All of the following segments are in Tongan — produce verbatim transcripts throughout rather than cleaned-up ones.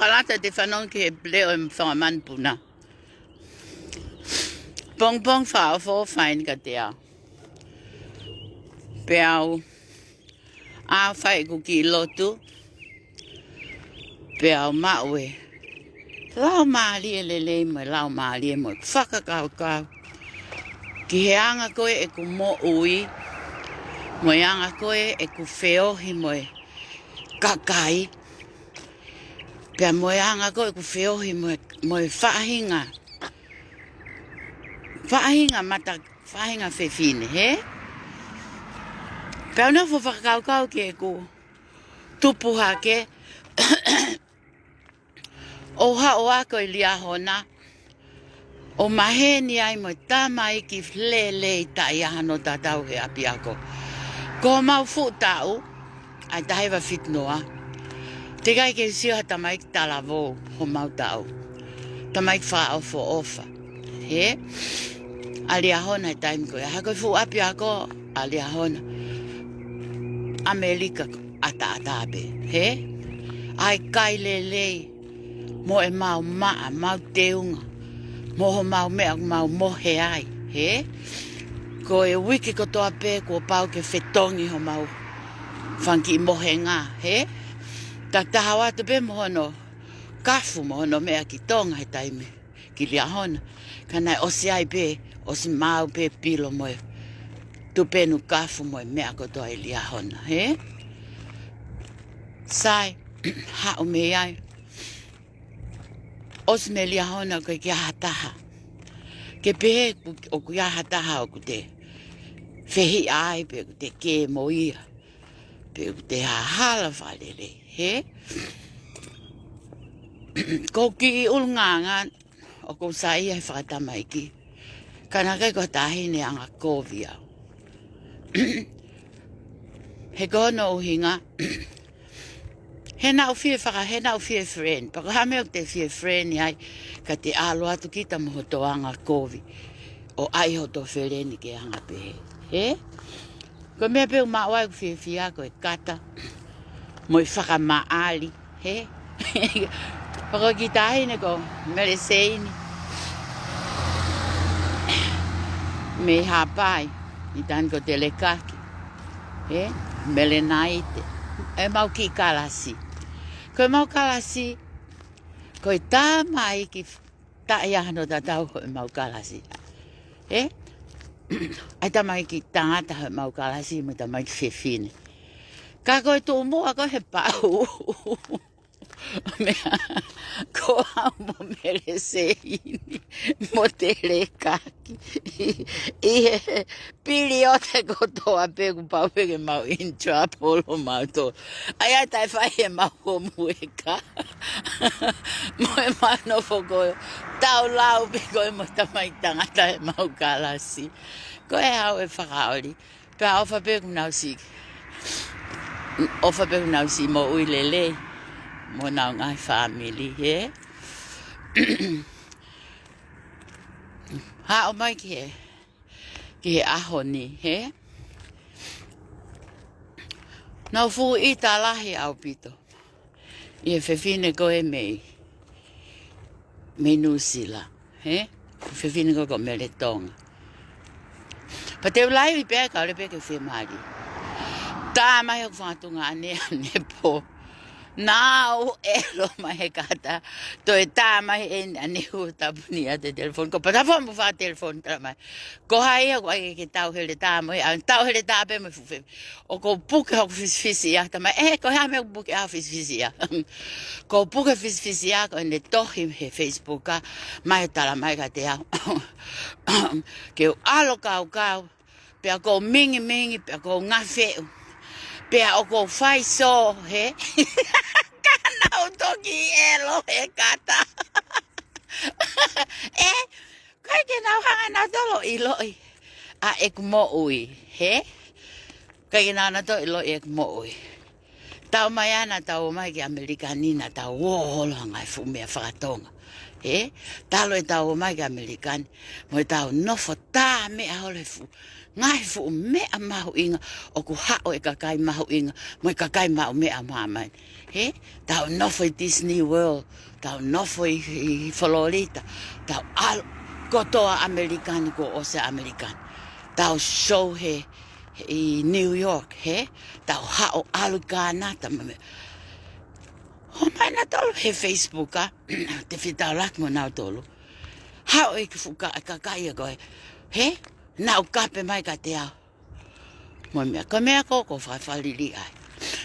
Kalata te fanongo ki he leʻo ʻo e fanga manupuna. Pongipongi fakaʻofoʻofa eni kiate au. Pea u ʻā ʻo fai ʻeku kiʻi lotu. Pea u maʻu e laumālie lelei mo e laumālie mo e fakakaukau ki he anga ko ē ʻeku moʻui, mo e anga ko ē ʻeku feohi mo e kakai, pea mo e anga ko ē ʻeku feohi mo e, mo e faʻahinga, faʻahinga mata, faʻahinga fefine, hē? Pea u nofo ʻo fakakaukau ki heʻeku tupu hake, ʻo haʻu ʻo ako ʻi Liahona, ʻo maheni ai mo e tamaiki lelei taʻe ʻi ai hano tatau he ʻapiako. Ko homau fuʻu taʻu, ʻa e taha hiva fitu noa. Teʻeki ai ke u sio ha tamaiki talavou homau taʻu. Tamaiki fakaʻofoʻofa. Hē? ʻA Liahona he taimi ko ia. He ko e fuʻu ʻapiako ʻa Liahona, ʻAmelika ʻataʻatā pē. Hē? ʻA e kai lelei, mo ʻemau maʻa, mau teunga, mo homau meʻa ʻoku mau mohe ai, hē? Ko e uike kotoa pē kuo pau ke fetongi homau fanga kiʻi mohenga, hē? Tatau atu pē mo hono kafu mo hono meʻa ki Tonga he taimi, ki Liahona. Ka naʻe ʻosi ai pē, ʻosi maau pē pilo mo e tupenu kafu mo e meʻa kotoa ʻi Liahona, hē? Sai, haʻu mei ai. ʻOsi mei Liahona ʻoku ʻikai ke ʻi ai ha taha ke pehē ʻoku, ʻoku ʻi ai ha taha ʻoku te fehiʻa ai, pe ʻoku te kē mo ia, pe ʻoku te hala fakalelei, hē? Ko e kiʻi ʻulungaanga ʻoku ou saiʻia he fakatamaiki. Ka naʻe ʻikai ko ha taʻahine anga kovi au. He ko hono ʻuhinga, he naʻa ku fie faka-, he naʻa ku fie friend. Pea ko e hā e meʻa ʻoku te fie friend ai, ka te ʻalu atu kita mo hoto anga kovi ʻo ʻai hoto feleni ke anga pehē, hē? Ko e meʻa pē ʻoku maʻu ai ʻeku fiefia ko e kata mo e fakamaʻali, hē? Pea ko e kiʻi taʻahine ko Meleseini mei Haʻapai, ʻi Tani ko Telekaki, hē? Melenaite. ʻEmau kiʻi kalasi. Ko ʻemau kalasi, ko e tamaiki taʻe ʻi ai hano tatau ko ʻemau kalasi. Hē? ʻA e tamaiki tangata ʻemau kalasi mo e tamaiki fefine. Ka ko e tuʻu muʻa ko ē he pau, meʻa, ko au mo Meleseini mo Telekaki, ʻi he pilioti kotoa pē kuo pau pē ke mau in trouble ʻo mautolu. ʻA ia taʻe fai ʻemau homueka mo ʻemau nofo ko ē, tau lau pē ko ē mo e tamaiki tangata ʻemau kalasi. Ko e haʻu e fakaoli. Pea ʻofa pē kuo nau siʻi, ʻofa pē kuo nau siʻi moʻui lelei mo honau ngaahi fāmili, hē? Haʻu mai ki he, ki he ʻaho ni, hē? Naʻa ku fuʻu ʻita lahi ʻaupito ʻi he fefine ko ē mei, mei Nuʻusila, hē? Ko e fefine ko ē ko Meletonga. Pea te u laivi pē ka ʻoua pē ke fiemālie. Tā mai hoku fanga tuongaʻane ʻanepō. Naʻa ku ʻelo mai he kata, toe tā mai ʻe ʻAnehu ʻo tāpuni ʻa e telefoni. Ko pata fua mo fa telefoni tala mai. Ko hai ia ʻoku ʻai ke tau heletā mo ia, ʻa tau heletā pē mo e fuʻu fefine. ʻOku ou puke hoku fisifisiʻia, tā mai, ʻe, ko e hā e meʻa ʻoku puke ʻa e fisifisiʻia? ʻOku ou puke fisifisiʻia ko ʻene tohi he Facebook ʻa mai ʻo tala mai kiate au ke u ʻalu ʻo kaukau, pea ʻoku ou mingimingi, pea ʻoku ou ngafeʻu, pea ʻoku ou fai sō, hē? Ka naʻa ku toki ʻelo he kata. ʻE, ʻikai ke nau hanga nautolu ʻo ʻiloʻi ʻa ʻeku moʻui, hē? ʻIkai ke nau hanga nautolu ʻo ʻiloʻi ʻeku moʻui. Talu mai ʻa ʻetau ō mai ki ʻAmelika ni naʻa tau ō holo ʻo hanga ʻi he fuʻu meʻa fakatonga, hē? Talu ʻetau ō mai ki ʻAmelika ni mo ʻetau nofo tā meʻa holo he fuʻu ngaahi fuʻu meʻa mahuʻinga ʻoku haʻo e kakai mahuʻinga mo e kakai maʻu meʻa ʻa māmani. Hē? Tau nofo ʻi Disney World, tau nofo ʻi, ʻi Florida, tau ʻalu kotoa ʻAmelika ni kuo ʻosi ʻAmelika ni. Tau show he, he ʻi New York, hē? Tau haʻo ʻalu Kānata mo e meʻa. Hōmai nautolu he Facebook, ʻa, te fetaulaki mo nautolu. Haʻo e kiʻi fuʻu ka-, kakai ia ko ē, hē? Nau kape mai kiate au. Mo e meʻa, ko e meʻa ko ē ʻoku ou fakaliliʻa ai.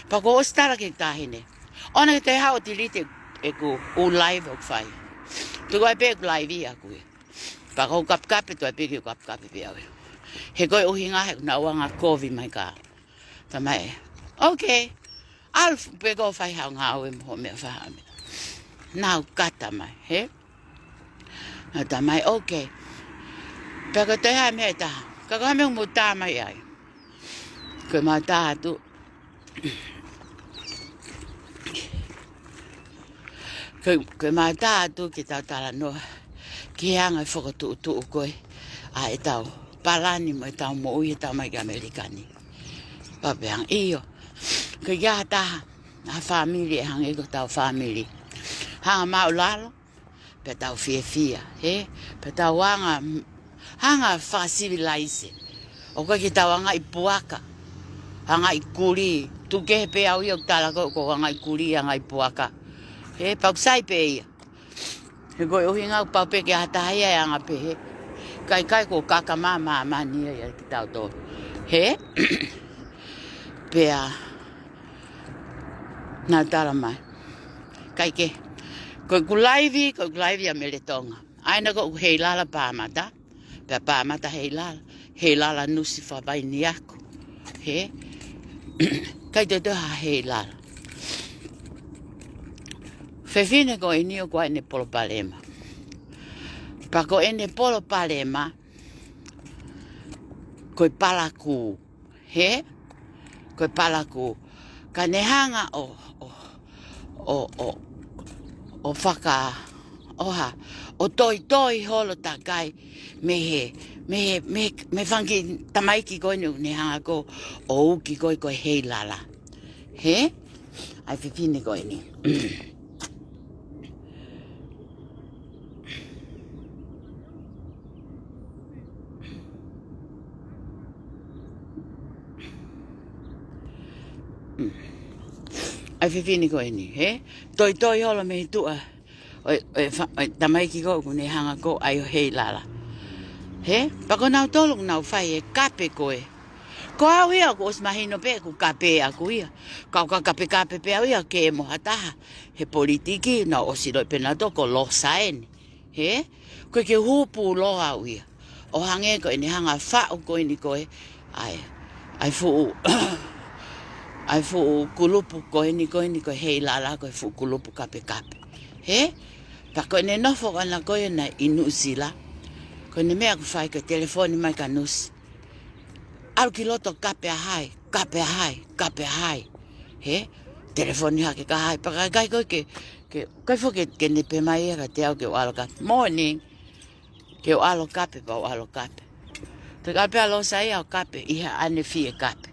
Pea kuo ʻosi tala ki he taʻahine, ʻoua naʻa ke toe haʻo delete ʻeku ʻū live ʻoku fai. Tuku ai pē ʻeku live ʻaʻaku ia. Pea ʻoku ou kapekape, tuku ai pē ke u kapekape pē au ia. He ko e ʻuhinga he ʻoku nau anga kovi mai ka. Talamai ē, okay. ʻAlu pē koe ʻo fai haʻo ngāue mo hoʻo meʻa, fai haʻo meʻa. Nau kata mai, hē? Nau tā mai, okay. Pea ko e toe ha meʻa ʻe taha. Ka ko e hā e meʻa ʻoku mou tā mai ai? Ko ʻemau tā atu. Ko, ko ʻemau tā atu ke tau talanoa ki he anga e fokotuʻutuʻu ko ē ʻa ʻetau palani mo ʻetau moʻui ʻetau mai ki ʻAmelika ni. Pea u pehē ange, ʻio. Ko ia ha taha, ha fāmili ʻe hangē ko hotau fāmili. Hanga māʻulalo, pea tau fiefia, hē? Pea tau anga, anga fakasivilaise. ʻOku ʻikai ke tau anga ʻi puaka, anga ʻi kulī. Tuku kehe pē au ia ʻoku tala ko ē ʻoku ou anga ʻi kulī, anga ʻi puaka. Hē, pea ʻoku sai pē ia. He ko e ʻuhinga ʻoku pau pē ke ʻi ai ha taha ia ʻe anga pehē. Kae ʻikai ko e kaka mā māmani ia ia kitautolu. Hē? Pea nau tala mai, ʻikai ke. Ko ʻeku live, ko ʻeku live ʻia Mele Tonga. ʻA ia naʻa ko ʻeku heilala Pāmata. Pea Pāmata heilala, heilala nusi fakapaini ʻaʻaku. Hē? ʻIkai toe toe ha heilala. Fefine ko eni ʻoku ʻi ai ʻene palopalema. Pea ko ʻene palopalema, ko e palakū. Hē? Ko e palakū. Ka ne hanga ʻo, ʻo, ʻo, ʻo, ʻo faka, ʻo hā, ʻo toitoi holo takai mei he, mei he, mei he, mei he fanga kiʻi tamaiki ko eni ʻoku ne hanga ko ē ʻo uki ko ē ko e heilala. Hē? ʻA e fefine ko eni. ʻA e fefine ko eni, hē? Toitoi holo mei tuʻa ʻo e, ʻo e fa-, ʻo e tamaiki ko ē ʻoku ne hanga ko ē ʻo heilala. Hē? Pea ko nautolu ʻoku nau fai e kape ko ē. Ko au ia ʻoku ʻosi mahino pē ʻeku kape ʻaʻaku ia. Ka u ka kapekape pē au ia ke mo ha taha he politiki, naʻe ʻosi ʻilo pē nautolu ko Losa eni. Hē? ʻOku ʻikai ke u hū pūloa au ia. ʻO hangē ko ʻene hanga faʻu ko eni ko ē, ʻa e, ʻa e fuʻu, ʻa e fuʻu kulupu ko eni ko eni ko e heilala ko e fuʻu kulupu kapekape. Hē? Pea ko ʻene nofo ko ena ko ē ʻi Nuʻusila. Ko ʻene meʻa ʻoku fai ko e telefoni mai kia Nusi. ʻAlu ki loto kape ʻa hai, kape ʻa hai, kape ʻa hai. Hē? Telefoni hake kia hai, pea ʻikai ko ē ke, ke, ʻikai foki ke, ke ne pehē mai ia kiate au ke u ʻalu kape. Morning. Ke u ʻalu kape, pea u ʻalu kape. Te ka pea Losa ia ʻo kape, ʻi haʻane fie kape.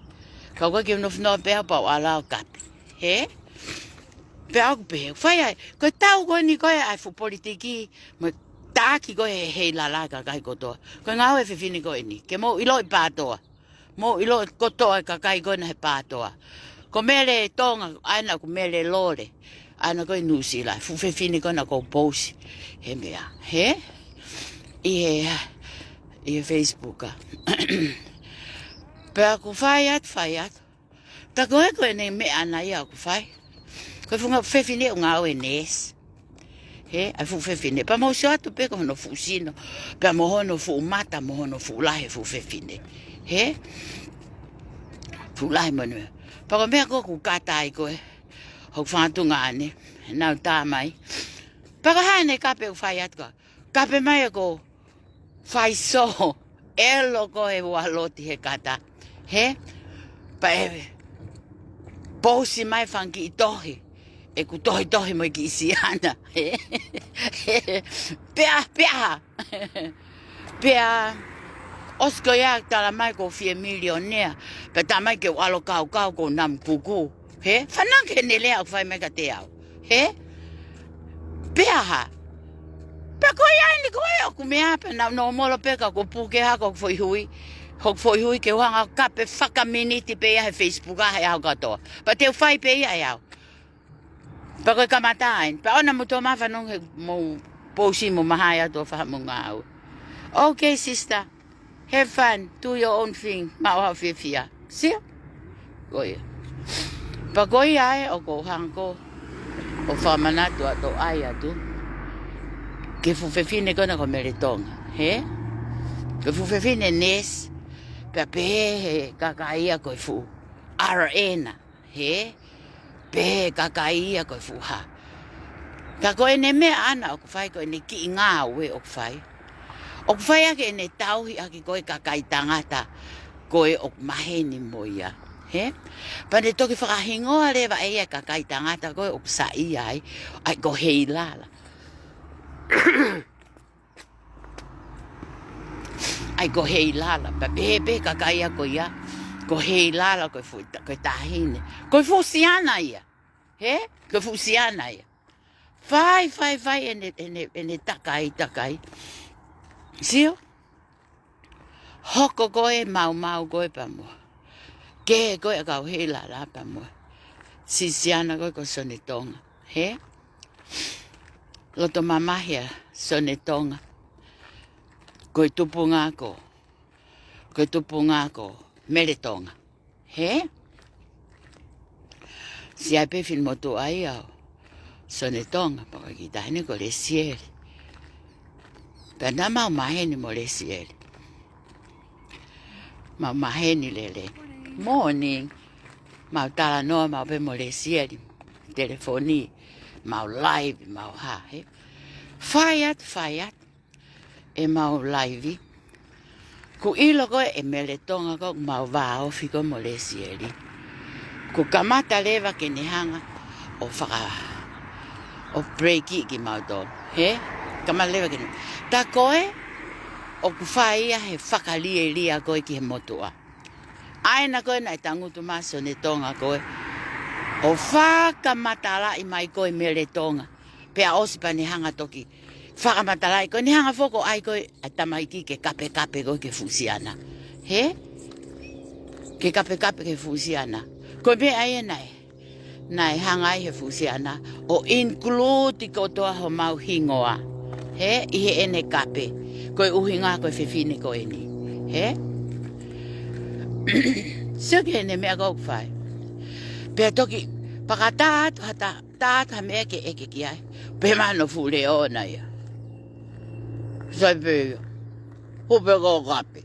Ka ʻoku ʻikai ke u nofo noa pē au pea u ʻalu au kape. Hē? Pea ʻoku pehē, fai ai, ko e tau ko eni ko ē ʻa e fuʻu politiki, mo e taʻaki ko ē he heilala ʻa e kakai kotoa. Ko e ngāue ʻa e fefine ko eni, ke mou ʻiloʻi Pātoa. Mou ʻiloʻi kotoa e kakai ko ena he Pātoa. Ko Mele Tonga, ʻa ena ko Mele Lole. ʻA ena ko ē ʻi Nuʻusila, fuʻu fefine ko ena ʻoku ou pousi he meʻa. Hē? ʻI he, ʻi he Facebook ʻa. Pea ʻoku fai atu, fai atu. Tā ko ē ko ʻene meʻa ʻana ia ʻoku fai. Ko e fuʻu fefine ʻoku ngāue neesi. Hē, ʻa e fuʻu fefine. Pea mou sio atu pē ko hono fuʻu sino. Pea mo hono fuʻu mata, mo hono fuʻu lahi e fuʻu fefine. Hē? Fuʻu lahi mo ʻene. Pea ko e meʻa ko ē ʻoku kata ai ko ē hoku fanga tuongaʻane. Nau tā mai. Pea ko e hā ʻene kape ʻoku fai atu ka. Kape mai ʻoku fai sō, ʻelo ko ē ʻa e ualoti he kata. Hē? Pea ʻe pousi mai fanga kiʻi tohi. ʻEku tohitohi mo e kiʻi siana. Hē? Pea, pea. Pea. ʻOsi ko ia tala mai ʻoku ou fie milionea, pea tala mai ke u ʻalu ʻo kaukau ʻoku ou namu kuku. Hē? Fanongo ki heʻene lea ʻoku fai mai kiate au. Hē? Pea hā? Pea ko ia eni ko ē ʻoku meʻa pē naʻa nau molo pē ka ʻoku puke hake hoku foʻi hui. Hoku foʻi hui ke u hanga ʻo kape fakaminiti pē ia he Facebook ʻa e ʻaho kātoa. Pea te u fai pē ia ʻe au. Pea ko e kamata eni. Pea ʻoua naʻa mou toe fanongo he mou pousi mo mahai atu ʻo fai haʻamou ngāue. Okay, sister. Have fun. Do your own thing. Maʻu haʻo fiefia. Sio? Ko ia. Pea ko ia ē ʻoku ou hanga ʻo fakamanatu atu ʻai atu ki he fuʻu fefine ko ena ko Meletonga. Hē? Ko e fuʻu fefine neesi. Pea pehē he kakai ia ko e fuʻu R N ia. Hē? Pehē he kakai ia ko e fuʻu hā. Ka ko ʻene meʻa ʻana ʻoku fai, ko ʻene kiʻi ngāue ʻoku fai, ʻoku fai ʻaki ʻene tauhi ʻaki ko e kakai tangata ko ē ʻoku maheni mo ia. Hē? Pea ne toki fakahingoa leva ʻe ia e kakai tangata ko ē ʻoku saiʻia ai, ʻa ia ko Heilala. ʻA ia ko Heilala, pea pehē pē he kakai ia ko ia, ko Heilala ko e fuʻu ta-, ko e taʻahine. Ko e fuʻu siana ia. Hē? Ko e fuʻu siana ia. Fai, fai, fai, ʻene, ʻene, ʻene takai, takai. Sio? Hoko ko ē maumau ko ē pea mo e, kē ko ē ʻa e kau Heilala pea mo e siʻi siana ko ē ko Sonetonga. Hē? Loto mamahi ʻa Sonetonga. Ko e tupunga ko, ko e tupunga ko Meletonga. Hē? Siʻi ʻai pē finemotuʻa ia ʻo Sonetonga, pea ko e kiʻi taʻahine ko Lesieli. Pea naʻa mau maheni mo Lesieli. Mau maheni lelei. Morning. Mau talanoa, mau pē mo Lesieli. Telefoni. Mau live, mau hā, hē. Fai atu, fai atu ʻemau live. Kuo ʻilo ko ē ʻe Meletonga ko ē ʻoku mau vāofi ko ē mo Lesieli. Kuo kamata leva ke ne hanga ʻo faka-, ʻo break-ʻi kimautolu. Hē? Kamata leva ke ne. Tā ko ē, ʻoku fai ia he fakalielia ko ē ki he motuʻa. ʻA ena ko ē naʻe tangutu mai ʻa Sonetonga ko ē ʻo fakamatalaʻi mai ko ē Meletonga. Pea ʻosi pea ne hanga toki fakamatalaʻi ko ē, ne hanga foki ʻo ʻai ko ē ʻa e tamaiki ke kapekape ko ē ki he fuʻu siana. Hē? Ke kapekape ki he fuʻu siana. Ko e meʻa ia naʻe, naʻe hanga ai he fuʻu siana ʻo include kotoa homau hingoa. Hē? ʻI heʻene kape. Ko e ʻuhinga ko e fefine ko eni. Hē? Sio ki heʻene meʻa ko ē ʻoku fai. Pea toki pakata atu ha ta-, tā atu ha meʻa ke ʻeke ki ai. Pehē mai hono fuʻu leʻo ʻona ia. Sai pē ia. Hope ko kape.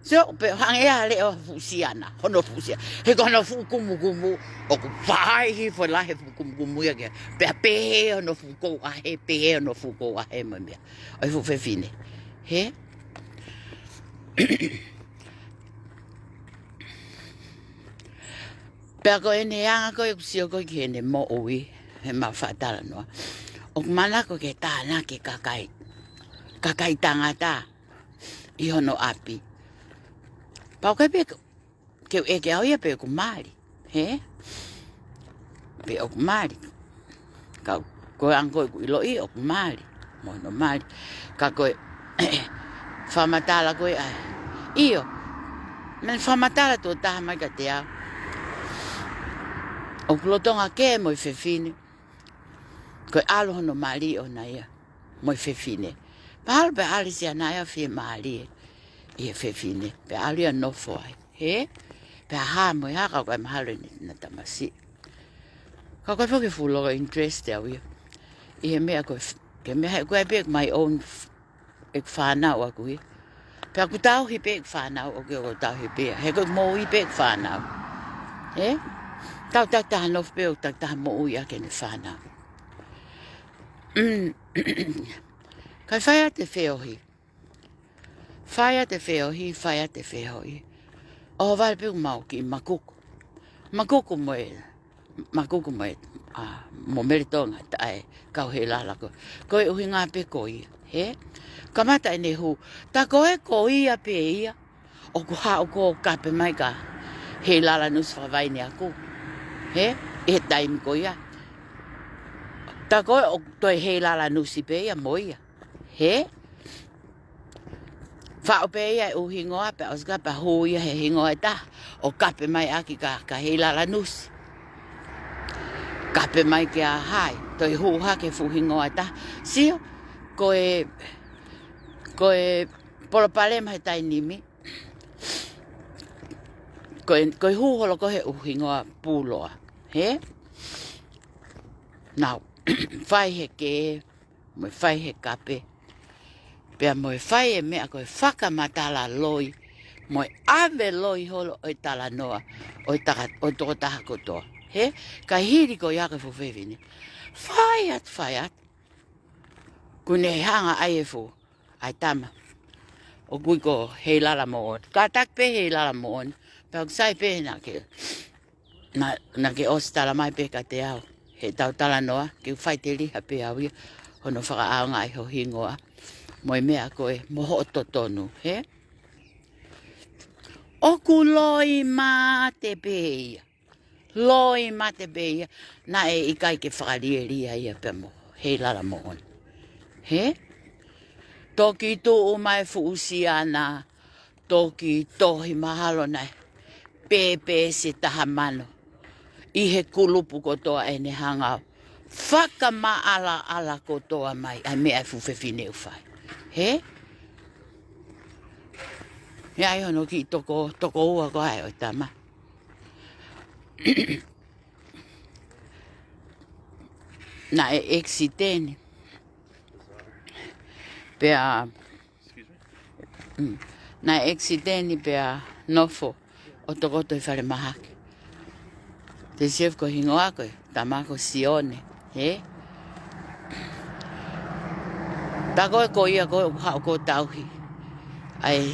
Sio, pea hangē ia ha leʻo fuʻu siana, hono fuʻu siana. He ko hono fuʻu kumukumu, ʻoku fai hifo lahi e fuʻu kumukumu ia ke. Pea pehē hono fuʻu kouʻahe, pehē hono fuʻu kouʻahe mo e meʻa. ʻO e fuʻu fefine. Hē? Pea ko ʻene anga ko ē ʻeku sio ko ē ki heʻene moʻui, heʻemau faʻa talanoa, ʻoku manako ke tānaki e kakai, kakai tangata ʻi hono ʻapi. Pau kai pē ke u ʻeke au ia pe ʻoku mali. Hē? Pe ʻoku mali. Ka ko e anga ko ē ʻeku ʻiloʻi ʻoku mali. Mo hono mali. Ka ko e fakamatala ko ē ʻa e. ʻIo. Meʻa ne fakamatala tuʻo taha mai kiate au. ʻOku lolotonga kē mo e fefine. Ko e ʻalu hono mali ʻona ia. Mo e fefine. Pea ʻalu pea ʻalu e siana ia ʻo fiemālie ʻi he fefine. Pea ʻalu ia ʻo nofo ai. Hē? Pea hā mo e hā ka ʻoku ʻikai mahalo ʻene tamasiʻi. Ka ʻoku ʻikai foki fuʻu low interest au ia. ʻI he meʻa ko e f-, ke meʻa he ʻoku ʻikai pē ʻeku my own f-, ʻeku fānau ʻaʻaku ia. Pea ʻoku tauhi pē ʻeku fānau, ʻoku ʻikai ko e tauhi pē ia. He ko e moʻui pē ʻeku fānau. Hē? Tau takitaha nofo pē ʻo takitaha moʻui ʻaki ʻene fānau. Mm. Kae fai atu e feohi. Fai atu e feohi, fai atu e feohi. ʻOhovale pē ʻoku mau kiʻi makuku. Makuku mo e, makuku mo e, ʻa, mo Meletonga, tā e kau Heilala ko. Ko e ʻuhinga pē ko ia, hē? Kamata ʻene hū. Tā ko ē ko ia pē ia. ʻOku haʻu ʻo kape mai ka heilala nusi fakavaine ʻaku. Hē? ʻI he taimi ko ia. Tā ko ē ʻoku toe heilala nusi pē ia mo ia. Hē? Faʻu pē ia e ʻū hingoa pea ʻosi ka pea hū ia he hingoa ʻe taha. ʻO kape mai ʻaki ka, ka heilala nusi. Kape mai kia hai. Toe hū hake fuʻu hingoa ʻe taha. Sio, ko e, ko e palopalema he taimi ni. Ko e, ko e hū holo ko ē he ʻū hingoa pūloa. Hē? Nau, fai he kē, mo e fai he kape. Pea mo e fai e meʻa ko e fakamatala loi, mo e ʻave loi holo ʻo e talanoa, ʻo e taka-, ʻo e tokotaha kotoa. Hē? Ka hili ko ia ko e fuʻu fefine. Fai atu, fai atu. Kuo ne hanga ai e fuʻu ʻai tama. ʻOku ui ko Heilala Moʻoni. Kātaki pē Heilala Moʻoni. Pea ʻoku sai pē naʻa ke, naʻa, naʻa ke ʻosi tala mai pē kiate au. Heʻetau talanoa, ke u faʻiteliha pē au ia. Hono fakaʻaongaʻi ho hingoa. Mo e meʻa ko ē, mo hoʻo totonu, hē? ʻOku loi mate pē ia. Loi mate pē ia, naʻe ʻikai ke fakalielia ia pea mo Heilala Moʻoni. Hē? Toki tuʻu mai fuʻu siana, toki tohi mahalo naʻe pēpē se taha mano. ʻI he kulupu kotoa ʻene hanga ʻo fakamaʻalaʻala kotoa mai, ʻa e meʻa e fuʻu fefine ʻoku fai. Hē? ʻE ʻi ai hono kiʻi toko, toko ua ko ē ʻo e tama. Naʻe ʻekisiteni. Pea, mm, naʻe ʻekisiteni pea nofo ʻo tokoto ʻi falemahaki. Te sio ko e hingoa ko e tama ko Sione, hē? Tā ko ē ko ia ko ē ʻoku haʻu ʻo tauhi ʻa e,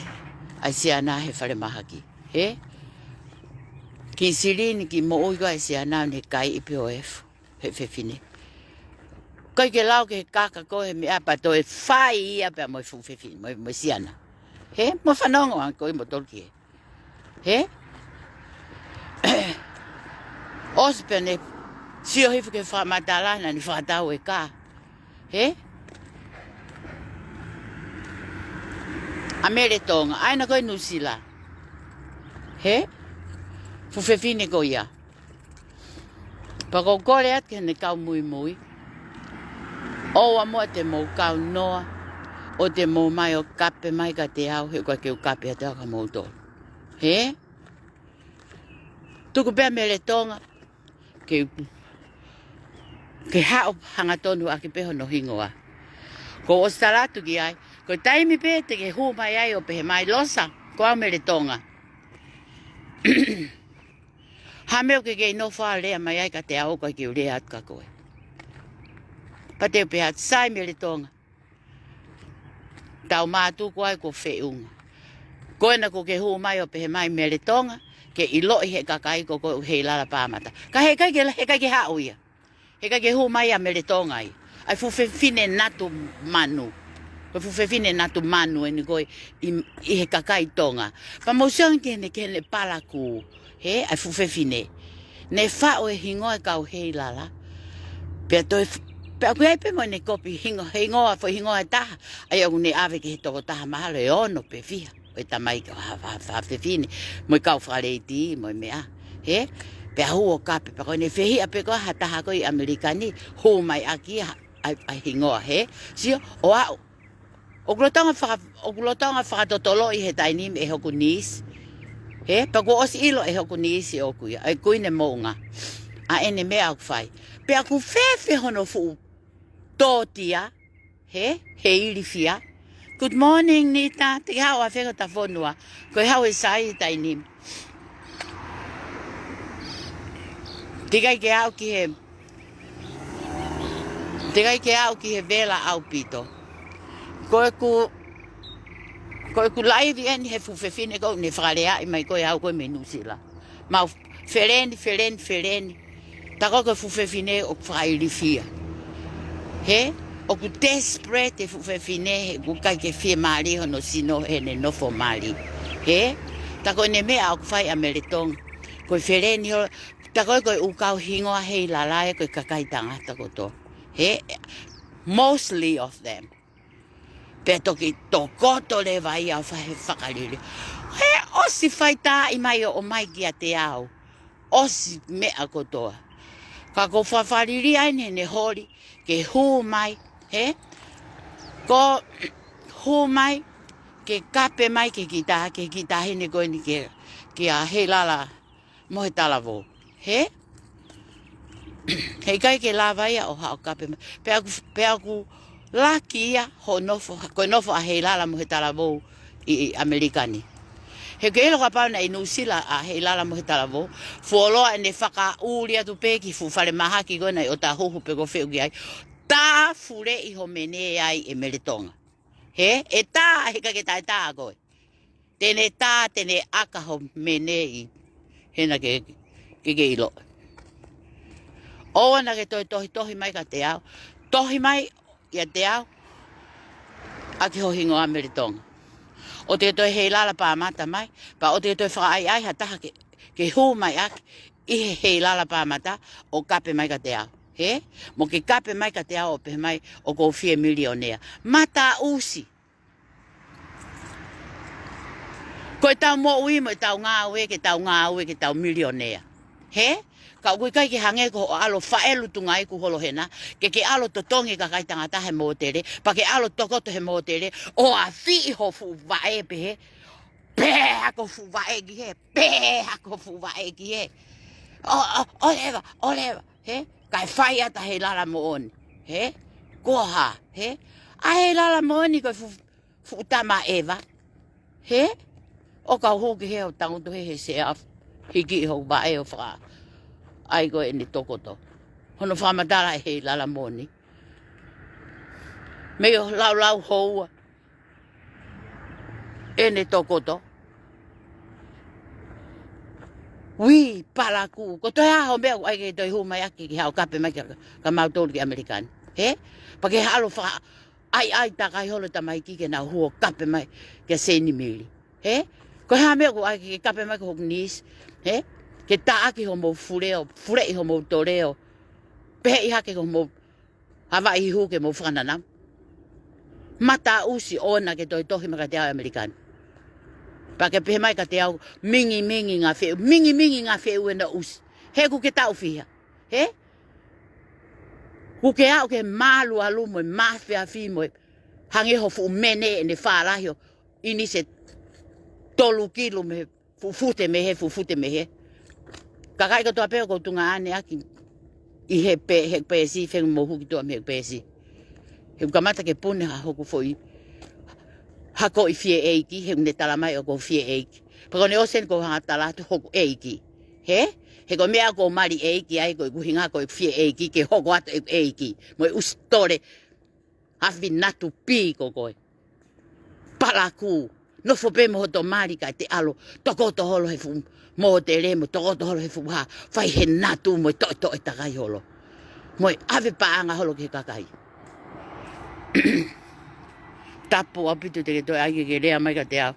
ʻa e siana he falemahaki. Hē? Kiʻi silini, kiʻi moʻui ko ē ʻa e siana ʻo ne kai ʻi pē ʻo efu, he fefine. ʻIkai ke lau ki he kaka ko ē he meʻa pea toe fai ia pea mo e fuʻu fefine, mo e, mo e siana. Hē? Mo fanongo ange ko ē mo tolu ki he. Hē? ʻOsi pea ne sio hifo ki he fakamatala naʻa ne fakatau e kā. Hē? ʻA Mele Tonga, ʻa ena ko ē Nuʻusila. Hē? Fuʻu fefine ko ia. Pea ʻoku ou kole atu ki heʻene kau muimui. ʻOua muʻa te mou kau noa, ʻo te mou mai ʻo kape mai kiate au, he ʻoku ʻikai ke u kape atu au kiate kimoutolu. Hē? Tuku pē ʻa Mele Tonga, ke, ke haʻu hangatonu ʻaki pē hono hingoa. Kuo u ʻosi tala atu ki ai, ko e taimi pē te ke hū mai ai ʻo pehē mai, Losa, ko au Mele Tonga. Ha meʻa ʻoku ke kei nofo ʻo lea mai ai kiate au, ʻoku ʻikai ke u lea atu kia koe. Pea te u pehē atu, sai Mele Tonga. Tau mātuku ai kuo feʻunga. Ko ena kuo ke hū mai ʻo pehē mai Mele Tonga, ke ʻiloʻi he kakai ko koe ʻoku Heilala Pāmata. Ka heʻikai ke, heʻikai ke haʻu ia. Heʻikai ke hū mai ʻa Mele Tonga ia. ʻA e fuʻu fefine natu manu. Ko e fuʻu fefine natu manu eni ko ē ʻi, ʻi he kakai Tonga. Pea mou sio ange ki heʻene, ki heʻene palakū. Hē, ʻa e fuʻu fefine. Ne faʻu e hingoa e kau Heilala. Pea toe f-, pea ʻoku ʻi ai pē mo ʻene kopi hingo-, hingoa, foʻi hingoa ʻe taha. ʻA ia ʻoku ne ʻave ki he tokotaha mahalo ʻe ono pe fiha ʻo e tamaiki ʻo ha, ha, ha fefine. Mo e kau fakaleiti, mo e meʻa. Hē? Pea hū ʻo kape, pea ko ʻene fehiʻa pē ko ē ha taha ko ē ʻi ʻAmelika ni, hū mai ʻaki ha, ʻa e, ʻa e hingoa, hē? Sio, ʻo aʻu. ʻOku lolotonga faka-, ʻoku lolotonga fakatotoloʻi he taimi ni ʻe hoku niece. Hē, pea kuo ʻosi ʻilo ʻe hoku niece ʻoku ʻi ai, ʻa e Kuini Moʻunga. ʻA ʻene meʻa ʻoku fai. Pea ʻoku fēfē hono fuʻu tōtia, hē, he ilifia. Good morning, Nita. Te ke haʻu ʻo feko ta fonua. Ko e haʻu e sai taimi ni. Teʻeki ai ke aʻu ki he, teʻeki ai ke aʻu ki he vela ʻaupito. Ko ʻeku, ko ʻeku laivi eni he fuʻu fefine ko ē ne fakaleaʻi mai ko ē au ko ē mei Nuʻusila. Mau feleni, feleni, feleni. Tā ko ē ko e fuʻu fefine ʻoku fakailifia. Hē? ʻOku desperate e fuʻu fefine he ʻoku ʻikai ke fiemālie hono sino heʻene nofo mali. Hē? Ta ko ʻene meʻa ʻoku fai ʻa Mele Tonga, ko e feleni holo, ta ko e, ko e ʻū kau hingoa Heilala ē, ko e kakai tangata kotoa. He, mostly of them. Pea toki tokoto leva ia ʻo fai he fakalili. He ʻosi fai taaʻi mai ʻo ʻomai kiate au. ʻOsi meʻa kotoa. Ka ko fakalili ai ʻene holi, ke hū mai, he? Ko hū mai, ke kape mai ke kita, ke kita hene ko eni ke, ke ʻa Heilala mo he talavou. He? He ʻikai ke lava ia ʻo haʻu ʻo kape mai. Pea ʻoku, pea ʻoku laki ia hoʻo nofo, ko e nofo ʻa Heilala mo he talavou ʻi, ʻi ʻAmelika ni. He ʻoku ke ʻilo kapau naʻe ʻi Nuʻusila ʻa Heilala mo he talavou, fuoloa ʻene fakaʻuli atu pē ki he fuʻu falemahaki ko ē naʻe ʻi ʻOtāhuhu pe ko fē ʻoku ʻi ai. Tā fuleʻi ho mene ai ʻe Mele Tonga. He? ʻE tā, he ʻikai ke taʻetā koe. Te ne tā, te ne ʻaka ho mene ʻi hena ke, ke ke ʻilo. ʻOua naʻa ke toe tohitohi mai kiate au. Tohi mai ʻiate au ʻaki ho hingoa Mele Tonga. ʻOua te ke toe Heilala Pāmata mai, pea ʻoua te ke toe fakaʻaiʻai ha taha ke, ke hū mai ʻaki ʻi he Heilala Pāmata ʻo kape mai kiate au. He? Mo ke kape mai kiate au ʻo pehē mai ʻoku ou fie milionea. Mataʻusi. Ko ʻetau moʻui mo ʻetau ngāue, ke tau ngāue, ke tau milionea. He? Ka ʻoku ʻikai ke hangē ko hoʻo ʻalu ʻo faʻelu tunga iku holo hena, ke ke ʻalu ʻo totongi e kakai tangata he mōtele, pea ke ʻalu ʻo tokoto he mōtele, ʻo ʻafiʻi ho fuʻu vaʻe pehē, pē hake ho fuʻu vaʻe ki hē, pē hake ho fuʻu vaʻe ki hē. ʻO, ʻo, ʻoleva, ʻoleva, he? Kae fai atu ʻa Heilala Moʻoni, he? Ko e hā, he? ʻA Heilala Moʻoni ko e fuʻu fuʻu tama ʻeva. He? ʻO kau hū ki hē ʻo tangutu hē he sea, hiki ʻi hoku vaʻe ʻo fakaʻai ko eni tokoto. Hono fakamatala ʻe Heilala Moʻoni. Mei ʻo laulau houa ʻene tokoto. Ui, palakū. Ko e toe ʻaho meʻa ʻoku ʻai ke toe hū mai ʻaki ke haʻu ʻo kape mai kia, kia mautolu ki ʻAmelika ni. He? Pea ke haʻu ʻo faka ʻai, ʻai takai holo tamaiki ke nau hū ʻo kape mai kia Seini Mili. He? Ko e hā meʻa ʻoku ʻai ke kape mai ko hoku niece. He? Ke taʻaki homou fule ʻo, fuleʻi homou tole ʻo, peheʻi hake ko homou Havaʻi hū ke mou fakananau. Mataʻusi ʻoua naʻa ke toe tohi mai kiate au ʻi ʻAmelika ni. Pea ke pehē mai kiate au, mingimingi ngā feʻu, mingimingi ngā feʻu ʻena ʻusi. He ʻoku ke taʻu fiha. He? ʻOku ke aʻu ke mālualu mo e māfiafi mo e hangē ho fuʻu mene ʻene fālahi ʻo ʻinisi e tolu kilu mei he fuʻu fute mei hē, fuʻu fute mei hē. Kakai kotoa pē ʻoku ou tuʻunga ʻaneafi ʻi he pē, he peesi, fengu mo huki tuʻa mei he peesi. He ʻoku kamata ke puna ha hoku foʻi, ha ko e fie ʻeiki, he ʻoku ne tala mai ʻoku ou fie ʻeiki. Pea ko ʻene ʻosi eni ʻoku ou hanga ʻo tala atu hoku ʻeiki. He? He ko e meʻa ʻoku ou mali ʻeiki ai, ko ʻeku ʻuhinga ko e fie ʻeiki, ke hoko atu e ʻeiki. Mo e ʻusi tole, afi natu pī ko koe. Palakū, nofo pē mo hoto mali kae te ʻalu ʻo tokoto holo he fuʻu mōtele mo tokoto holo he fuʻu hā, fai he natu mo e toʻetoʻe takai holo. Mo e ʻave paʻanga holo ki he kakai. Tapu ʻaupito te ke toe ʻai ke ke lea mai kiate au.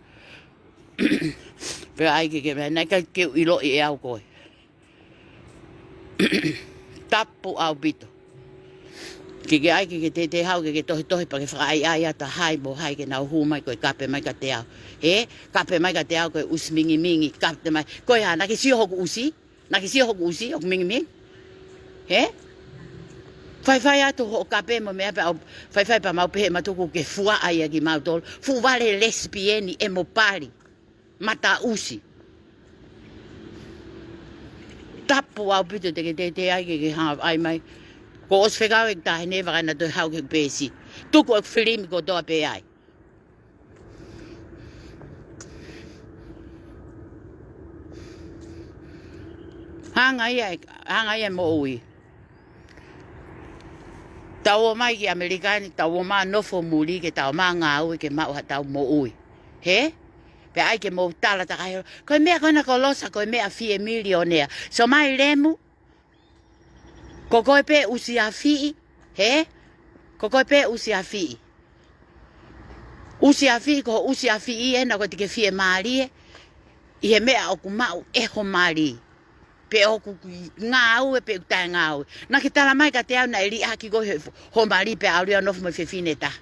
Pea ʻai ke ke meʻa, naʻe ʻikai ke u ʻiloʻi ʻe au koe. Tapu ʻaupito. Ke ke ʻai ke ke tētē hau ke ke tohitohi pea ke fakaʻaiʻai atu ʻa hai mo hai ke nau hū mai ko e kape mai kiate au. He, kape mai kiate au ko e ʻusi mingimingi, kape mai. Ko e hā, naʻa ke sio hoku ʻusi? Naʻa ke sio hoku ʻusi, hoku mingimingi? He? Faifai atu hoʻo kape mo e meʻa pea u, faifai pea mau pehē mautolu ʻoku ke fuaʻa ia kimautolu. Fuʻu vale lesipieni ʻe mo pali. Mataʻusi. Tapu ʻaupito te ke tētē ai ke ke hanga ʻo ʻai mai. Kuo ʻosi fekau ʻeku taʻahine, vakai naʻa toe haʻu ki he peesi. Tuku ʻeku filimi kotoa pē ai. Hanga ia, hanga ia moʻui. Tau ō mai ki ʻAmelika ni, tau ō mai ʻo nofo muli ke tau ō mai ʻo ngāue ke maʻu haʻatau moʻui. He? Pea ʻai ke mou tala takai holo. Ko e meʻa ko ena ko Losa, ko e meʻa fie milionea. So mai lemu, ko koe pē ʻusi afiʻi. He? Ko koe pē ʻusi afiʻi. ʻUsi afiʻi, ko hoʻo ʻusi afiʻi ena ko e te ke fie mālie. ʻi he meʻa ʻoku maʻu ʻe ho mali. Pe ʻoku ngāue pe ʻoku taʻengāue. Naʻa ke tala mai kiate au naʻe liʻaki koe ʻe ho mali pea ʻalu ia ʻo nofo mo e fefine ʻe taha.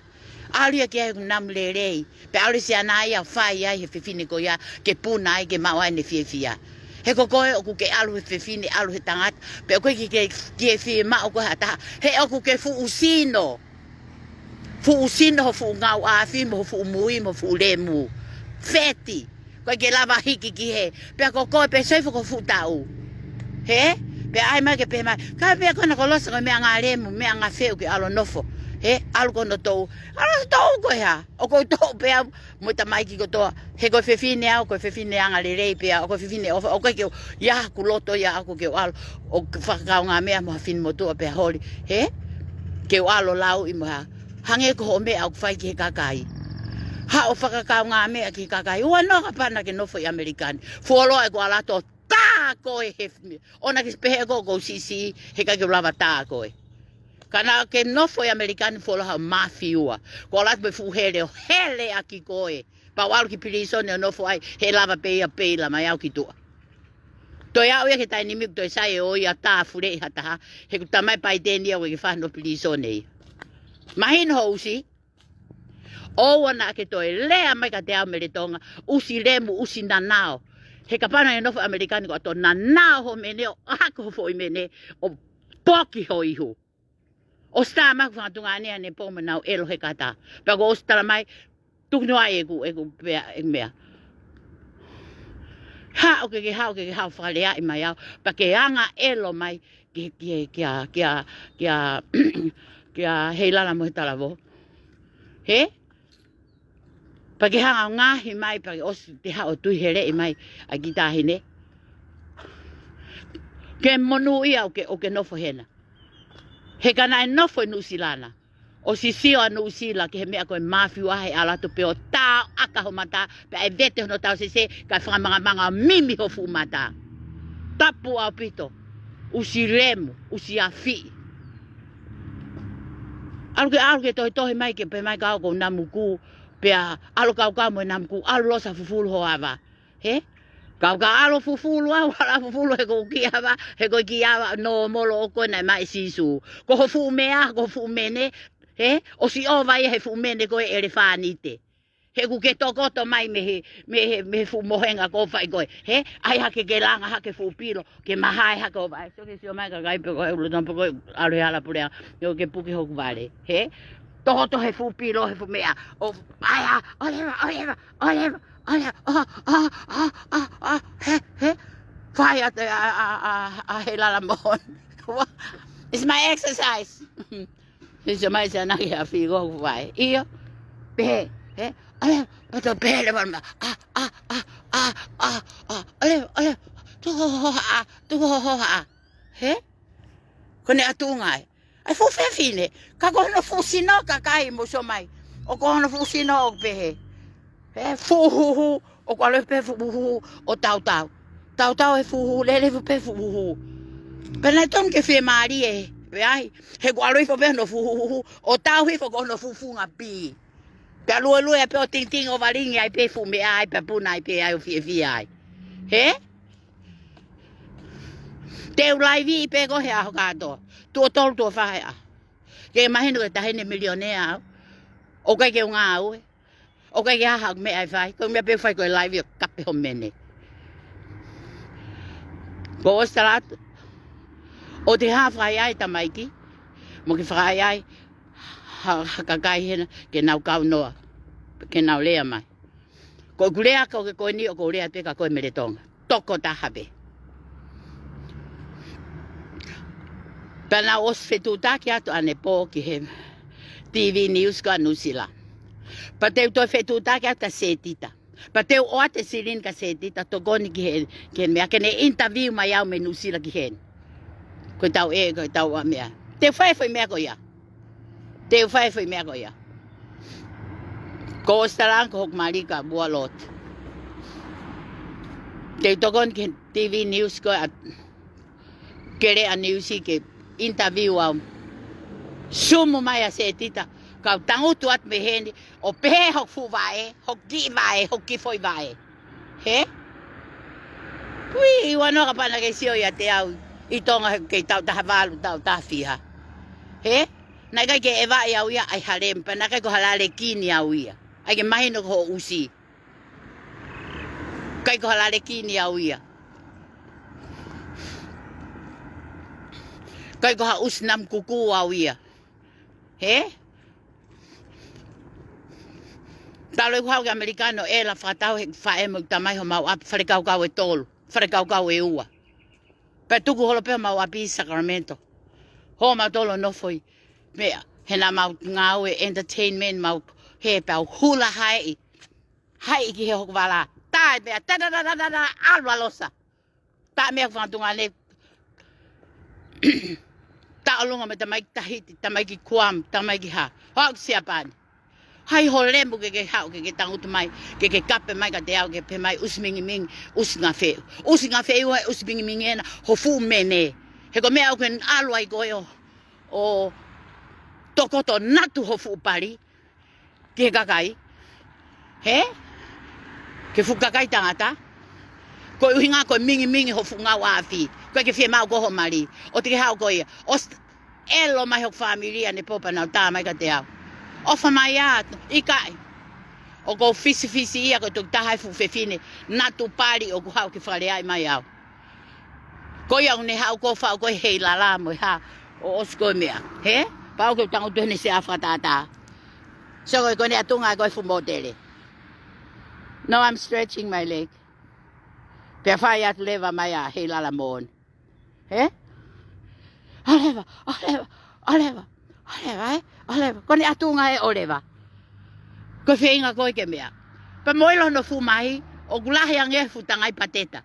ʻAlu ia ki ai ʻoku namu lelei. Pea ʻalu ʻo siana ia ʻo fai ai he fefine ko ia ke puna ai ke maʻu ai ʻene fiefia. He ko koe ʻoku ke ʻalu he fefine, ʻalu he tangata. Pea ʻoku ʻikai ke, ke, ke fiemaʻu koe ha taha. He ʻoku ke fuʻu sino. Fuʻu sino ho fuʻu ngāueʻafi mo ho fuʻu mui mo ho fuʻu lemu. Feti. ʻOku ʻikai ke lava hiki ki hē. Pea ko koe pē soifo ko e fuʻu taʻu. Hē? Pea ʻai mai ke pehē mai. Ka pea ko ena ko Losa ko e meʻangālemu, meʻangāfeʻu ke ʻalu ʻo nofo. Hē? ʻAlu ko hono toʻu. ʻAlu hono toʻu ko e hā? ʻOku ou toʻu pē au mo e tamaiki kotoa. He ko e fefine au, ko e fefine angalelei pē au, ko e fefine ʻofa, ʻoku ʻikai ke u, ʻi ai haku loto ia ʻaʻaku ke u ʻalu ʻo fakakaungāmeʻa mo ha finemotuʻa pea holi, hē? Ke u ʻalu ʻo lauʻi mo ha, hangē ko hoʻo meʻa ʻoku fai ki he kakai. Haʻu ʻo fakakaungāmeʻa ki he kakai. Ua noa kapau naʻa ke nofo ʻi ʻAmelika ni. Fuoloa ʻeku ʻalu atu ʻo tā koe he fimi. ʻOua naʻa ke pehē ko ʻeku siʻisiʻi, he ʻikai ke u lava tā koe. Ka naʻa ke nofo ʻi ʻAmelika ni fuoloa haʻo mafiua. Ko e ʻalu atu mo e fuʻu hele ʻo heleʻaki koe. Pea u ʻalu ki pilīsone ʻo nofo ai, he lava pē ia pē ʻo lama mai au ki tuʻa. Toe aʻu ia ki he taimi ni ʻoku toe sai ʻe ʻoua ʻe tā fuleʻi ha taha, he ʻoku talamai ʻe Paiteni ia ʻoku ʻikai ke fai hano pilīsone ia. Mahino hoʻo ʻusi, ʻoua naʻa ke toe lea mai kiate au Mele Tonga, ʻusi lemu, ʻusi nanao. He kapau naʻa ke nofo ʻAmelika ni ko e ʻato nanao ho mene ʻo ʻaho ko ho foʻi mene ʻo poki ho ihu. ʻOsi tā mai ʻeku fanga tuongaʻane ʻanepō mo ʻenau ʻelo he kata. Pea kuo ʻosi tala mai, tuku noa ʻeku, ʻeku pea, ʻeku meʻa. Haʻu ke ke, haʻu ke ke, haʻu ʻo fakaleaʻi mai au. Pea ke anga ʻelo mai ki, ki, kia, kia, kia, kia Heilala mo e talavou. Hē? Pea ke hanga ʻo ngaohi mai, pea ke ʻosi te haʻu ʻo tui heleʻi mai ʻa e kiʻi taʻahine. Ke monūʻia ʻoku ke, ʻoku ke nofo hena. He ka naʻe nofo ʻi Nuʻusila na, ʻosi sio ʻa Nuʻusila ki he meʻa ko e mafiua he ʻalu atu pē ʻo tā ʻo ʻaka ho mata, pea ʻe vete hono tausese, kae fakamangamanga ʻo mimi ho fuʻu mata. Tapu ʻaupito, ʻusi lemu, ʻusi afiʻi. ʻAlu ke, ʻalu ke tohitohi mai ke pehē mai ka ʻoku ou namukū, pea ʻalu kaukau mo e namukū, ʻalu Losa fufulu ho ava. Hē? Ka, ka ʻalu fufulu au, ʻalu fufulu he ko e kiʻi ava, he ko e kiʻi ava nōmolo ʻoku ʻikai ke maʻu ʻe Sīsū. Ko ho fuʻu meʻa, ko ho fuʻu mene, hē? ʻOsi ʻova ia he fuʻu mene ko e ʻelefānite. He ʻoku ke tokoto mai mei he, mei he, mei he fuʻu mohenga ko ē ʻoku fai ko ē. Hē? ʻAi hake ke langa hake fuʻu pilo, ke mahae hake ho vaʻe. Sio ke sio mai kakai pe ko e ulo tonu pe ko e ʻalu he hala puleʻanga, ʻio ke puke hoku vale. Hē? Tokoto he fuʻu pilo, he fuʻu meʻa. ʻO, ʻai ā, ʻoleva, ʻoleva, ʻoleva. ʻAi ā, ʻa, ʻa, ʻa, ʻa, ʻa, hē, hē. Fai atu ʻa, ʻa, ʻa, ʻa Heilala mo Hon. It's my exercise. He sio mai siana ki he afi ko ē ʻoku fai. ʻIo. Pehē, hē. ʻAle, ʻo tō pehē leva ma. ʻA, ʻa, ʻa, ʻa, ʻa, ʻa. ʻAle, ʻale. Tuku ho hoa, tuku ho hoa. Hē? Ko ʻene ʻatunga ē. ʻA e fuʻu fefine, ka ko hono fuʻu sino kakai mo sio mai. ʻOku ko hono fuʻu sino ʻoku pehē. He fuʻu huhu, ʻoku ʻalu pē fuʻu huhu ʻo tautau. Tautau he fuʻu huhu, lele pē fuʻu huhu. Pea naʻe tonu ke fiemālie, pea ai, he ʻoku ʻalu hifo pē hono fuʻu huhu, ʻo tau hifo ko hono fuʻu funga pī. Pea luelue pē ʻo tingitingi ʻo valingi ai pē fuʻu meʻa ai, pea puna ai pē ai ʻo fiefia ai. Hē? Te u laivi pē ko ē he ʻaho kātoa. Tuʻo tolu, tuʻo fā he ʻaho. Ke mahino ko e taʻahine milionea au. ʻOku ʻikai ke u ngāue. ʻOku ʻikai ke ʻi ai haku meʻa ʻe fai. Ko e meʻa pē ʻoku fai ko e laivi ʻo kape ho mene. Ko ʻosi tala atu. ʻOua te ke fakaʻaiʻai tamaiki. Mo ke fakaʻaiʻai ha, ha kakai hena ke nau kau noa. Ke nau lea mai. Ko ʻeku lea ko ē ko eni ʻoku ou lea pē kia koe Mele Tonga. Tokotaha pē. Pea naʻa ku ʻosi fetuʻutaki atu ʻanepō ki he TV news ko ē ʻa Nuʻusila. Pea te u toe fetuʻutaki atu kia Setita. Pea te u ʻoatu e silini kia Setita, tokoni ki he, ki he meʻa ke ne interview mai au mei Nuʻusila ki heni. Ko e tau ē, ko e tau ʻa meʻa. Te u fai e foʻi meʻa ko ia. Te u fai e foʻi meʻa ko ia. Ko ʻosi tala ange ko hoku mali ka ua lotu. Te u tokoni ki he TV news ko ē ʻa, ke lea ʻa news ke interview au. Sumu mai ʻa Setita, kau tangutu atu mei heni, ʻo pehē hoku fuʻu vaʻe, hoku kiʻi vaʻe, hoku kiʻi foʻi vaʻe. Hē? Ui, ua noa kapau naʻa ke sio ʻiate au ʻi Tonga he kei taʻu taha valu, taʻu taha fiha. Hē? Naʻe ʻikai ke ʻevaʻi au ia ʻe ha lemu, pea naʻe ʻikai ko ha lalekini au ia. ʻAi ke mahino ko hoʻo ʻusi. ʻIkai ko ha lalekini au ia. ʻIkai ko ha ʻusi namu kukū au ia. Hē? Talu ʻeku haʻu ki ʻAmelika naʻe ʻi ai e fakatau ʻe he faʻē mo e tamai homau ʻapi, fale kaukau ʻe tolu, fale kaukau ʻe ua. Pea tuku holo pē homau ʻapi ʻi Sacramento. Hō mautolu ʻo nofo ʻi meʻa, he naʻa mau ngāue entertainment mau, hē, pea u hula haeʻi. Haeʻi ki he hoku vala. Tā e meʻa, tā, tā, tā, ʻalu ʻa Losa. Tā meʻa fanga tuongaʻane. Taʻolunga mo e tamaiki Tahiti, tamaiki Kuam, tamaiki hā. Haʻu ki Siapani. Hai ho lemu ke ke haʻu, ke ke tangutu mai, ke ke kape mai kiate au, ke pehē mai ʻusi mingimingi, ʻusi ngafeʻu. ʻUsi ngafeʻu ē, ʻusi mingimingi ena, ho fuʻu mene. He ko e meʻa ʻoku ke ʻalu ai koe ʻo, ʻo tokoto natu ho fuʻu pali ki he kakai. Hē? Ki he fuʻu kakai tangata. Ko e ʻuhinga ko e mingimingi ho fuʻu ngāue ʻaʻafi. ʻOku ʻikai ke fiemaʻu ko ho mali. ʻOua te ke haʻu koe ia. ʻOsi ʻelo mai hoku fāmili ʻanepō pea nau tā mai kiate au. ʻOfa mai ā, ʻikai. ʻOku ou fisifisiʻia ko e tokotaha e fuʻu fefine natu pali ʻoku haʻu ke fakaleaʻi mai au. Ko ia ʻoku ne haʻu ko e faʻu ko e heilala mo e hā ʻo ʻosi ko e meʻa. Hē? Pau ke u tangutu heni he sea fakatātā. So ko e, ko ʻene ʻatunga ko e fuʻu mōtele. No, I'm stretching my leg. Pea fai atu leva mai ʻa heilala moʻoni. Hē? ʻOleva, ʻoleva, ʻoleva, ʻoleva, ē? ʻOleva. Ko ʻene ʻatunga ē ʻoleva. Ko e feinga ko ē ke meʻa. Pea mo ʻilo hono fuʻu mahi, ʻoku lahi ange he fuʻu tangai pateta.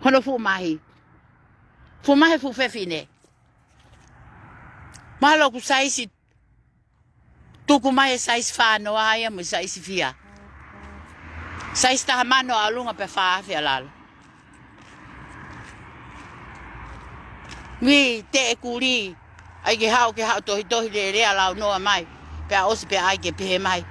Hono fuʻu mahi. Fuʻu mahi fuʻu fefine. Mahalo ʻoku saisi tuku mai e saisi fā noa ia mo e saisi fiha. Saisi taha mano ʻaʻolunga pea fā afe ʻalalo. Ui, te e kuli, ʻai ke haʻu, ke haʻu tohitohi lelea lau noa mai, pea ʻosi pea ʻai ke pehē mai.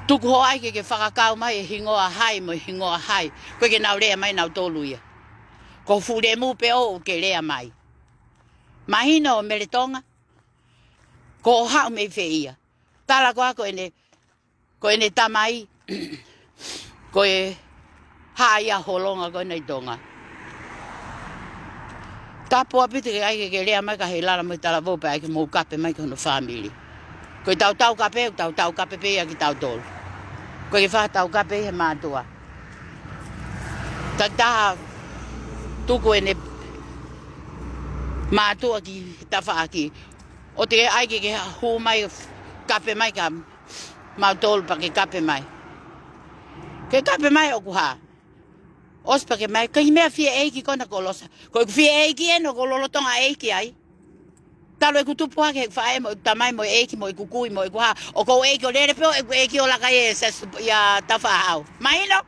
Tuku hoʻo ʻai ke ke fakakau mai e hingoa hai mo e hingoa hai. ʻOku ʻikai ke nau lea mai nautolu ia. Ko e fuʻu lemu pē ʻoku ke lea mai. Mahino ʻo Mele Tonga. Ko hoʻo haʻu mei fē ia. Tala ko ā ko ʻene, ko ʻene tamai, ko e haʻa ia holonga ko ena ʻi Tonga. Tapu ʻaupito ke ʻai ke ke lea mai ka heilala mo e talavou pea ʻai ke mou kape mai ki hono fāmili. Ko e tautau kape, tautau kape pē ia kitautolu. ʻOku ʻikai ke fai ha tau kape he mātuʻa. Takitaha tuku ʻene mātuʻa ki tafaʻaki. ʻOua te ke ʻai ke ke hū mai kape mai kia mautolu pea ke kape mai. Ke kape mai ʻoku hā. ʻOsi pea ke mai, ʻikai meʻa fie ʻeiki ko ena ko Losa. Ko ʻeku fie ʻeiki ena ʻoku ou lolotonga ʻeiki ai. Talu ʻeku tupu hake he faʻē mo e tamai mo e ʻeiki mo ʻeku kui mo ʻeku hā. ʻOku ou ʻeiki ʻo lele pē ʻo ʻeku ʻeiki ʻo laka ʻi he sas ia tafaʻahau. Mahino?